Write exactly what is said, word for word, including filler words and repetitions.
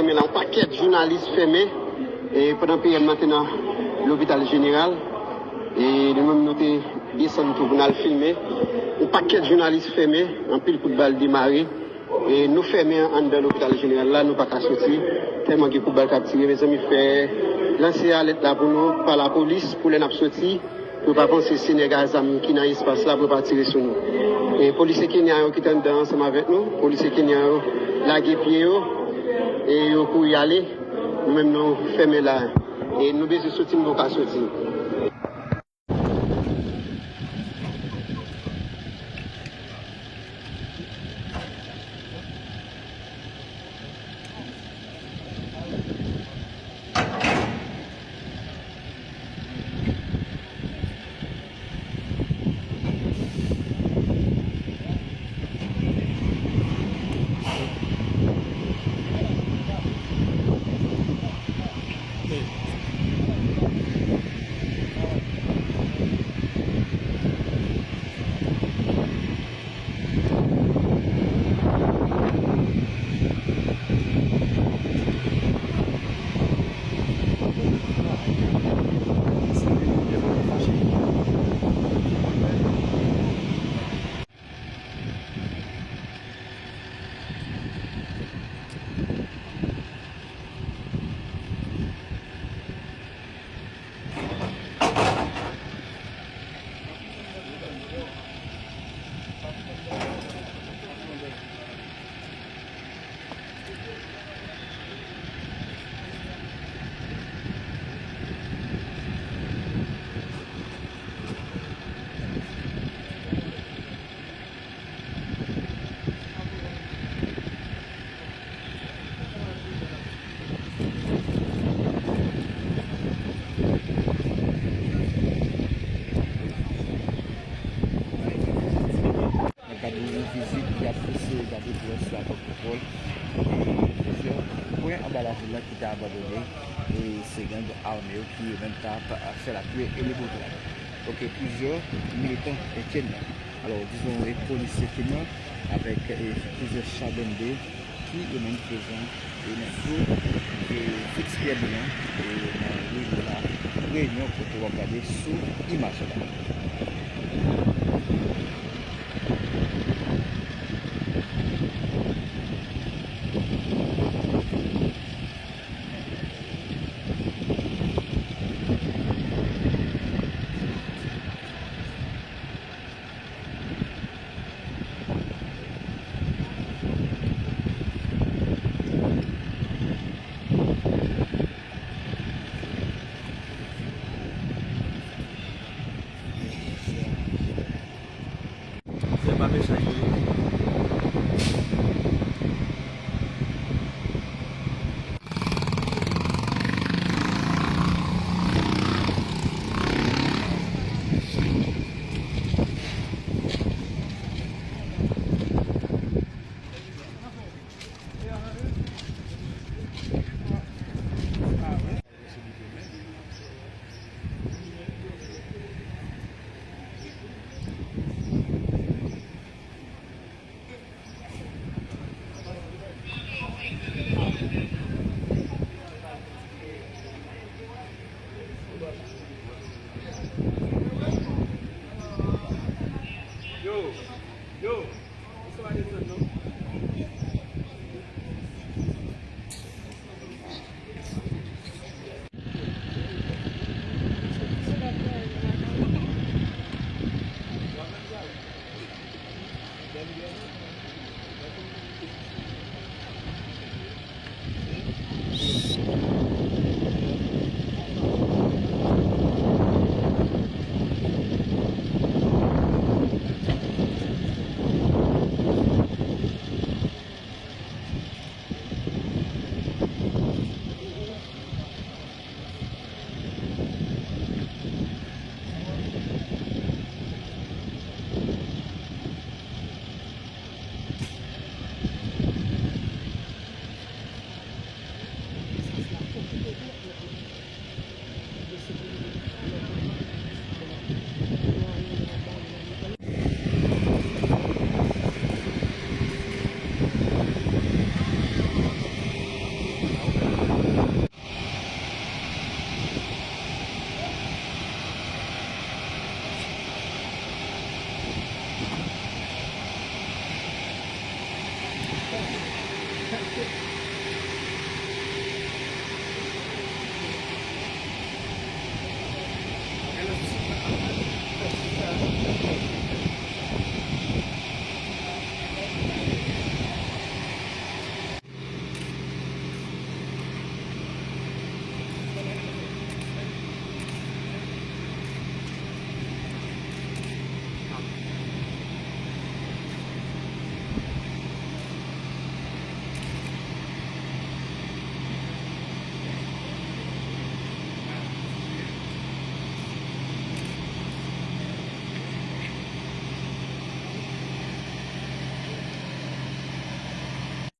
Fèmen la, yon pakèt jounalis fèmen, e pandan P M nan te nan lopital jeneral, e nou menm nou te desann tou pou n al filme. Yon pakèt jounalis fèmen, anpil kout bal demare, e nou fèmen anndan lopital jeneral la, nou pa ka soti, tèlman gen kout bal k ap tire. Mezanmi, fè lanse alèt la pou nou, pa lapolis, pou lè n ap soti, pou yo pa panse se nèg a zam ki nan espas la pou yo pa tire sou nou. E polisye kenyan yo ki t anndan ansanm avèk nou, polisye kenyan yo lage pye yo e yo kouri ale. Nou menm nou fèmen la e nou bezwen soti, nou poko ka soti. Nan kad yon vizit ki ap eseye gade pwès la kont kontwòl, e plizyè pwen anba lavil la ki te abandone, e se gang ame yo ki yo menm t ap fè lapli e lebouton. Donk, e plizyè militan kenyan, alò, dizon, e polisye kenyan avèk, e plizyè cha blende ki yo menm prezan e nan sou, e Félix Pierre Brillant, e nan ri La Réunion, kote w ap gade sou imaj la. Se pa mechan yo ye. Yo, yo, misye pa desann non.